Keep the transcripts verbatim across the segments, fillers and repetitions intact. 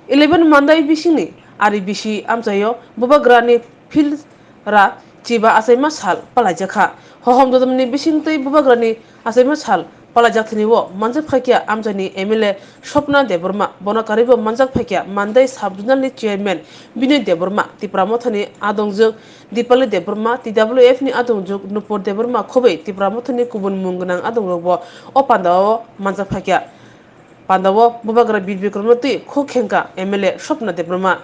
Eleven Mandai bisingni ari bisi amchaio bubagrani philra chiba achaima sal palaijakha. Hohom dodom ni bisingtwi bubagrani achaima sal palaijak thani o manjak phaikya amchaini M L A Swapna Debbarma, bono karwibo manjak phaikya Mandai Sub Zonal ni Chairman Binoy Debbarma, Tipra Mothani adongjwk Dipali Debbarma, T W F ni adongjwk Nupur Debbarma khobwi Tipra Mothani kubun mung gwnang adongrokbo o pandao manjak phaikya. Pandao bubagra Bir Bikramno twi khuk khengkha M L A Swapna Debbarma.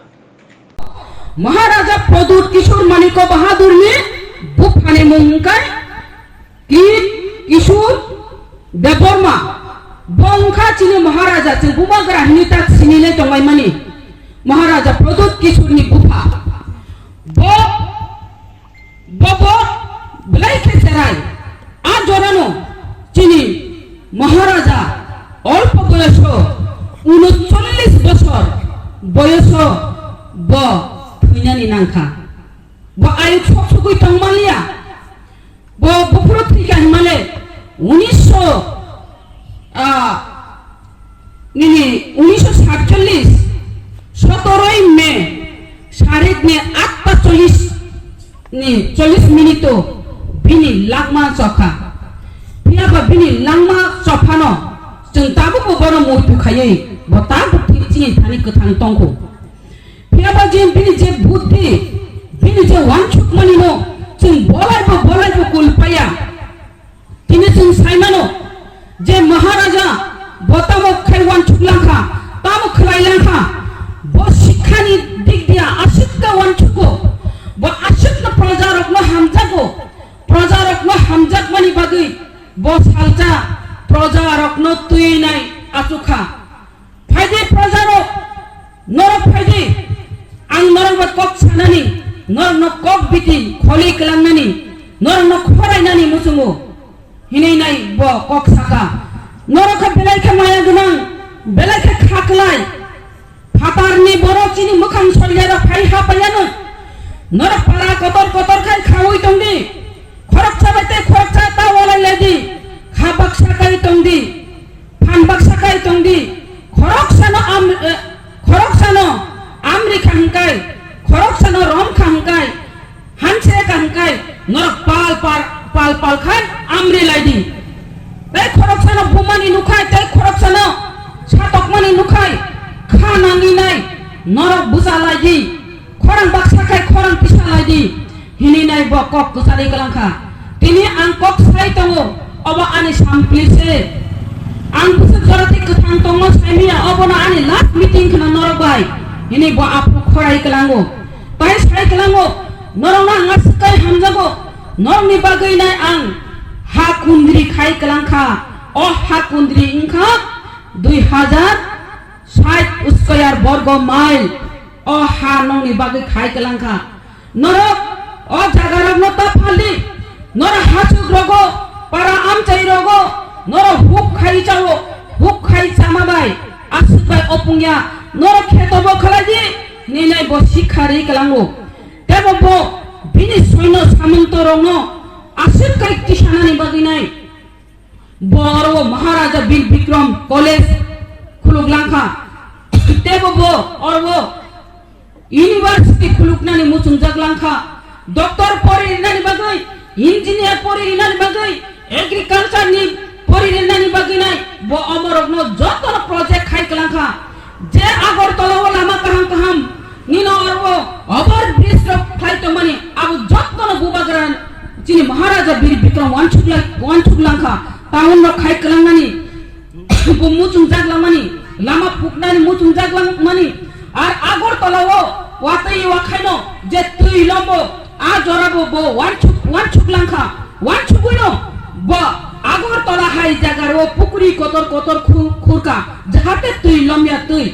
Maharaja Pradyut Kishore Manikya Bahadurni buphani mung hwnkhe Kir Kishore Debbarma. Bo wngkha chini Maharaja, chwng bubagra hinwi tak sinilai tonglaimani Maharaja Pradyut Kishoreni bupha. Bo Bobo belai khe cherai. A jorano chini Maharaja olpo boyoso, unochollish bosor boyoso bo thwinani nangkha. Bo ayuk sok sugwi tongmanliya. Bo buphuru thwikha hinmale unisho, ah, nini unisho satchollish, sotoroi May, sarik ni atta chollish ni chollish minute o bini langma chokha. Phiyaba bini langma chophano chwng tabukbo bono muitu khaiwi bo tabuk thik chini thani kwthang tongkhu. Phiyaba je bini je buddhi, bini je wansukmani no chwng bolaibo, bolaibo kulpaya. Tini chwng saimano je Maharaja bo tamo khai wansuk langkha, tamo khlai langkha, bo sikhani dik dia aswk khe wansugo, bo aswkno projarokno hamjago, projarokno hamjakmani bagwi bo salsa projarokno twinai achukha. Phaidi projarok, norok phaidi, ang norokno kok sanani, norokno kok biti kholi kwlangnani, norokno khorainani muchungo, hinwi nai bo kok saka. Norok khe belai khe maya gwnang, belai khe kha kwlai. Phatarni borok chini mwkhang soilero phai ha paiyano. Norok para kotor kotor khai khaui tongdi. Khoroksa bai tei khoroksa ta walai laidi. Kha baksa kai tongdi. Phan baksa kai tongdi, khoroksano am-, eh, khoroksano amri kha hwnkai, khoroksano rom kha hwnkai, hanse kha hwnkai, norok pal pal, pal pal khan amri laidi. Tei khoroksano bumani nukhai, tei khoroksano satokmani nukhai, kha nangwi nai, norok buja laidi. Khorang baksa khai khorang kisa laidi, hinwi nai bo kok kwcharwi kwlangkha. Tini ang kok sai tongo, obo ani sampli se. Ang bwswk jora tei kwthang tongno saimanya, obono ani last meeting khna norok bai, hinwi bo aphuru khorai kwlango. Tai sai kwlango, norokno ang aswk kai hamjago, norokni bagwi nai ang ha kundri khai kwlangkha. O ha kundri wngkha dui hajar sait square borgo mile. O ha nokni bagwi khai kwlangkha. Norok o jagarokno ta phaldi. Norok hachuk rogo, para amchai rogo, norok huk khai chao, huk khai chama bai, aswk bai opungya, norok kheto bo khlai di, hinwi nai bo sikha ri kwlango. Tebo bo bini soino samanto rokno aswk kai tisanani bagwi nai. Bo oro Maharaja Bir Bikram College khuluk langkha. Tebo bo oro university khuluknani muchungjak langkha. Doctor pori rinani bagwi, engineer pori rinani bagwi, agriculture ni pori rinani bagwi nai bo omorokno jotono project khai kwlangkha. Je Agartala o lama kaham kaham nino oro over bridge rok khlai tongmani abo jotono bubagra chini Maharaja Bir Bikram wansuk lai, wansuk langkha. Town rok khai kwlangnani bo muchungjak langmani, lama phuknani muchungjak langmani. Ar Agartala o watwi wakhaino je twi lombo, a jorabo bo wansuk, wansuk langkha. Wansugwino bo Agartala hai jaga o pukri kotor kotor khu-, khurkha, jahate twi lomya twi.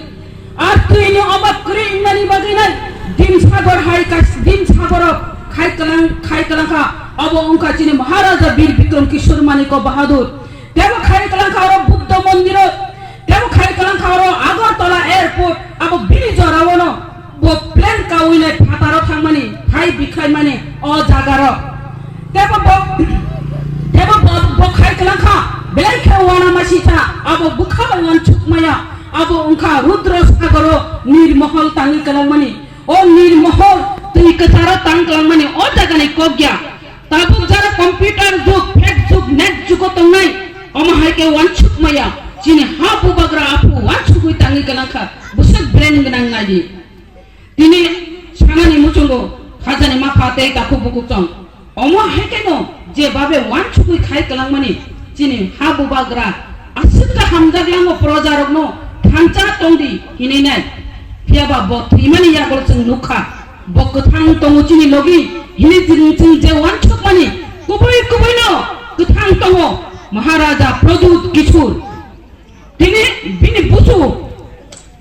Ar twini obab kwrwi wngnani bagwi nai Dimsagor hai kas-, Dimsagoro khai kwlang, khai kwlangkha. Abo wngkha chini Maharaja Bir Bikram Kishore Manikya Bahadur. Tebo khai kwlangkha oro Buddha Mondiro, tebo khai kwlangkha oro Agartala Airport, abo bini joraono bo plane kaui nai phataro thangmani, hai bikhlaimani o jagaro. Tebo bo, tebo bo, bo khai kwlangkha, belai khe wana masitha, abo bwkha bai wansukmaya, abo wngkha Rudra Sagaro, nirmohol tangwi kwlangmani, o nirmohol twi kwcharo tang kwlangmani o jagani kok ya. Tabuk jara computer jug, fake jug, net jugo tongnai, omo hai khe wansuk maya, chini ha bubagra aphu wansugwi tangwi kwlangkha, bwswk brain gwnang naidi. Tini sanani muchungo khajani mapha tei takhuk bukhuk tong. Omo hai kheno je babe wansugwi khai kwlangmani chini ha bubagra aswk khe hamjak lango projarokno thansa tongdi hinwi nai. Phiya ba bo thwimani yago chwng nukha. Bo kwthang tongo chini logi hinwi chwng chwng je wansukmani kubui kubuino kwthang tongo Maharaja Pradyut Kishore. Tini bini busu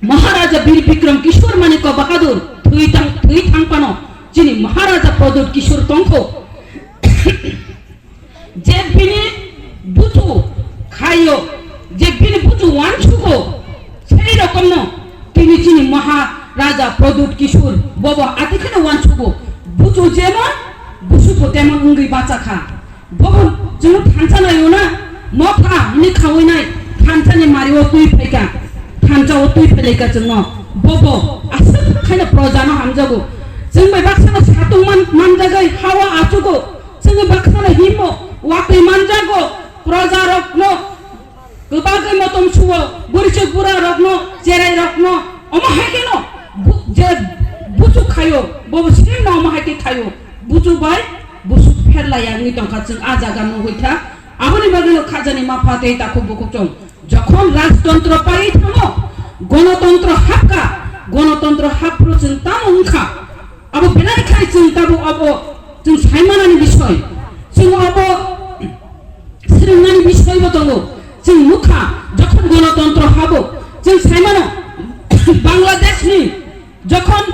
Maharaja Bir Bikram Kishore Manikya Bahadur thwi thang, thwi thang phano chini Maharaja Pradyut Kishore tongkho. Je bini busu khayo, je bini busu wansugo, sei rokomno tini chini Maharaja Pradyut Kishore bobo atikheno wansugo. Busu jemon, busu bo temon wngwi bachakha. Bobo chwng thansa nayo na, motha hwnwi khawi nai, thansa ni mari o twi phaika, thansa o twi phailaika chwngno. Bobo aswk khaino proja no hamjago. Chwng bai baksa no satung man, manjagwi hawa achugo. Chwng baksa no himo watwi manjago. Proja rok no Kwbagwi motom suo, bwrwichwk bura rokno, cherai rokno, omo hai kheno bu-, je buchuk khaio, bo sirino omo hai khe khaio, buchuk bai buchuk pherlaiya wngwi tongkha chwng a jaga nugwi kha. Aboni bagwino khajani mapha tei takhuk bukhuk chwng. Jokhon rajtontro paiwi thango, gonotontro hapkha, gonotontro hapro chwng tamo wngkha. Abo belai khai chwng tabuk abo chwng saimanani bisoi. Chwng abo swrwngnani bisoi bo tongo. Chwng nukha, jokhon gonotontro habo, chwng saimano, Bangladeshni jokhon,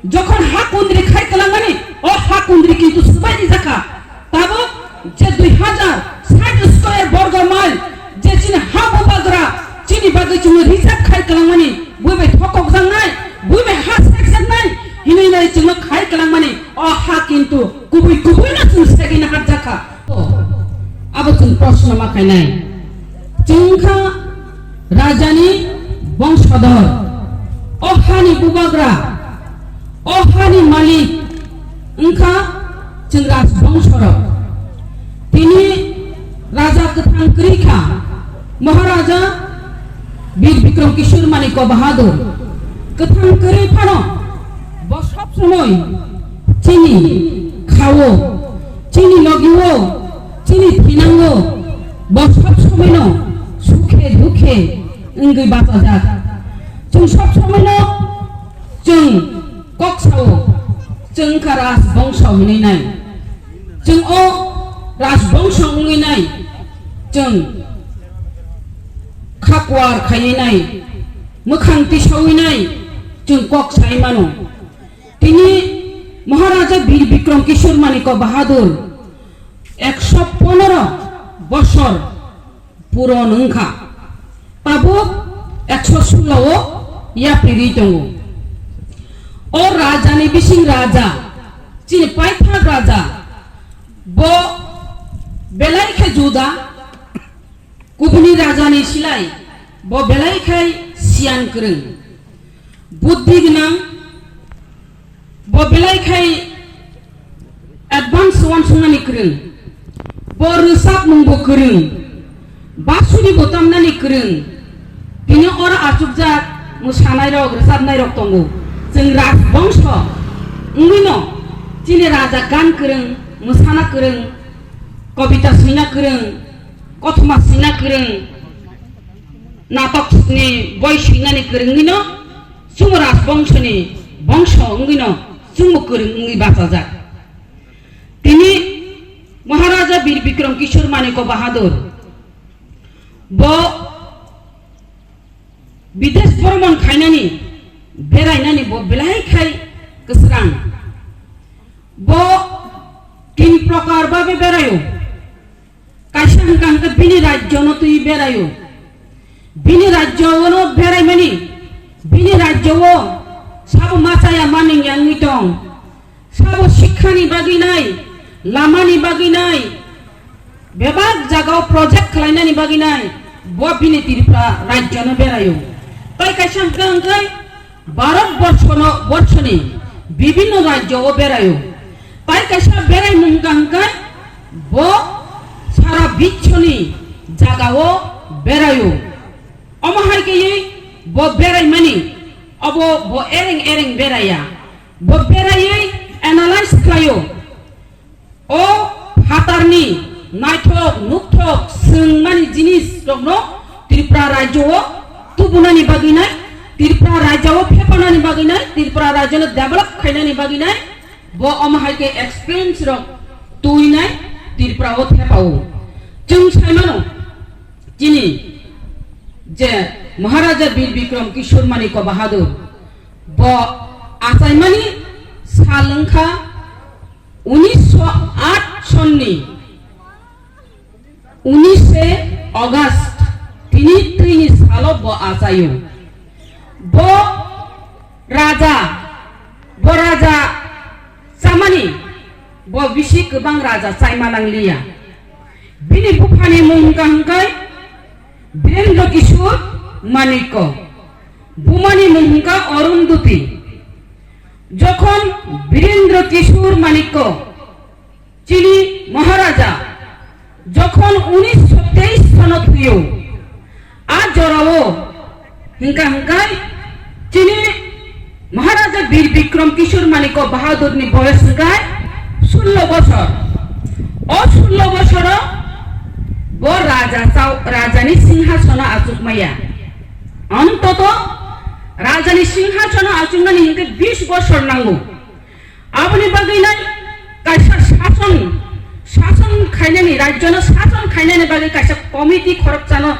jokhon ha kundri khai kwlangmani, o ha kundri kintu swbaini jakha. Tabuk je dui hajar sait square borgo mile je chini ha bubagra chini bagwi chwngno reserve khai kwlangmani, bui bai thokokjaknai, bui bai ha sekjaknai hinwi nai chwngno khai kwlangmani, o ha kintu kubui kubuino chwng segwino hakjakha. Abo chwng proshno ma khainai. Chwng wngkha rajani bongsodor, o hani bubagra, o hani malik wngkha chwng rajbongsorok. Tini raja kwthang kwrwi kha, Maharaja Bir Bikram Kishore Manikya Bahadur. Kwthang kwrwi phano bo sob somoi chini khao, chini logi-o, chini thinango, bo sob somoino sukhe dukhe wngwi bachajak. Chwng sob somoino chwng kok sao, chwng wngkha rajbongso hinwi nai. Chwng o rajbongso wngwi nai, chwng khakwar khaiwi nai, mwkhang tisawi nai, chwng kok sai mano. Tini Maharaja Bir Bikram Kishore Manikya Bahadur ekso ponoro bosor puron wngkha. Tabuk ekso sullo o yapri tongo. O raja ni bising raja, chini paithak raja, bo belai khe juda, kubuni raja ni silai bo belai khai siyan kwrwng, buddhi gwnang, bo belai khai advance wansuknani kwrwng, bo rwchapmung bo kwrwng, basuri bo tamnani kwrwng. Tini oro achukjak mwsanai rok, rwchapnai rok tongo. Chwng rajbongso wngwino chini raja gan kwrwng, mwsana kwrwng, kobita swina kwrwng, kothoma swina kwrwng, natok ni boi swinani kwrwngwino chwngbo rajbongso ni bongso wngwino chwngbo kwrwng wngwi bachajak. Tini Maharaja Bir Bikram Kishore Manikya Bahadur bo bidesh bhromon khainani, berainani bo belai khai kwsrang. Bo tin prokar babe beraio. Kaisa hwnkha hwnkhe bini rajyono twi beraio. Bini rajyono beraimani, bini rajyo o sabo machaya maningya wngwi tong. Sabo sikhani bagwi nai, lamani bagwi nai, bebak jagao project khlainani bagwi nai, bo bini Tripura rajyono beraio. Tai kaisa hwnkha hwnkhe Bharat borshono, borshoni bibhinno rajyo o beraio. Tai kaisa beraimung hwnkha hwnkhe bo sara bichoni jagao beraio. Omo hai khe bo beraimani, obo bo ereng ereng beraiya. Bo beraiwi analyze khlaio. O phatarni naithok, nukthok, swngmani jinis rokno Tripura rajyo o tubunani bagwi nai, Tripura rajyo o phepanani bagwi nai, Tripura rajyo no develop khainani bagwi nai, bo omo hai khe experience rok twi nai Tripura o thepao. Chwng sai mano, chini je Maharaja Bir Bikram Kishore Manikya Bahadur, bo achaimani sal wngkha unisho aat sonni unishe August, tini twini salo bo achaio. Bo raja, bo raja chamani, bo bisi kwbang raja chaima nangliya. Bini buphani mung hwnkha hwnkhe Birendra Kishore Manikya, bumani mung hwnkha Arundhati. Jokhon Birendra Kishore Manikya chini Maharaja jokhon unisho teis sono thwio, a jorao hwnkha hwnkhe chini Maharaja Bir Bikram Kishore Manikya Bahadurni boyos hwnkhe sullo bosor. O sullo bosoro bo raja chao-, rajani singhasono achukmaya. Antoto rajani singhasono achuknani hwnkhe bis bosor nango. Aboni bagwi nai kaisa sason, sason khainani, rajyono sason khainani bagwi kaisa committee khoroksano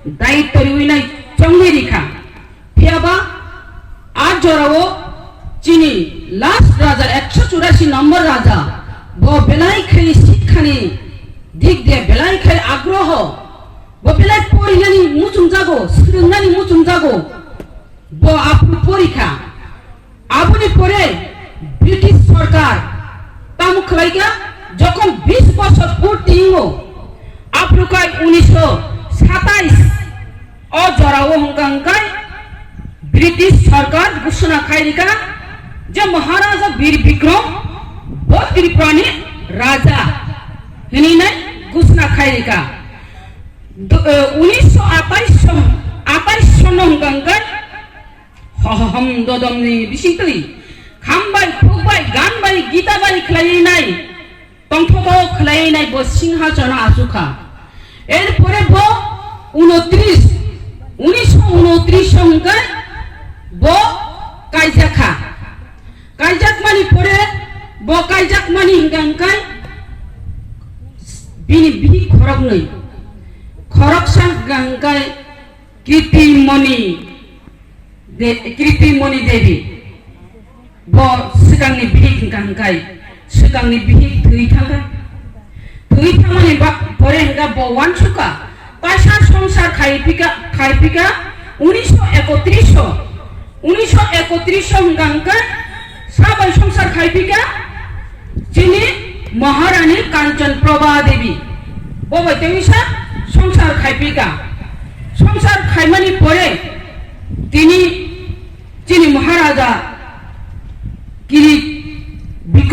daityo riwi nai chongwi rikha. Phiyaba a jorao chini last raja, ekso churasi nombor raja, bo belai khai sikhani dik de belai khai agroho, bo belai porinani muchungjago, swrwngnani muchungjago, bo aphuru porikha. Aboni pore British sorkar tamo khlaikha, jokhon bis bosor purti wngo, aphuru khai unisho satais o jorao hwnkha hwnkhe British sorkar gusuna khai rikha je Maharaja Bir Bikram bo Tripurani raja hinwi nai gusuna khai rikha. Do-, eh, unisho atais son, atais sono hwnkha hwnkhe Hohohom dodomni bisingtwi khambai, khukbai, ganbai, gitabai khlaiwi nai, tongthokgo khlaiwi nai bo singhasono achukha. Erpore bo unotris, unisho unotris hwnkhe bo kaijakha. Kaijakmani pore bo kaijakmani hwnkha hwnkhe bini bihik khoroknwi, khoroksa hwnkha hwnkhe Kritimoni De-, Kritimoni Devi, bo swkangni bihik hwnkha hwnkhe, swkangni bihik thwi thangkha. Thwi thangmani ba-, pore hwnkha bo uansukha, kaisa songsar khai phika, khai phika, unisho ekotris o, unisho ekotris o hwnkha hwnkhe, sabai songsar khai phika, chini Maharani Kanchan Prabha Devi, bo bai tei wngsa songsar khai phika. Songsar khaimani pore tini chini Maharaja Kiri-,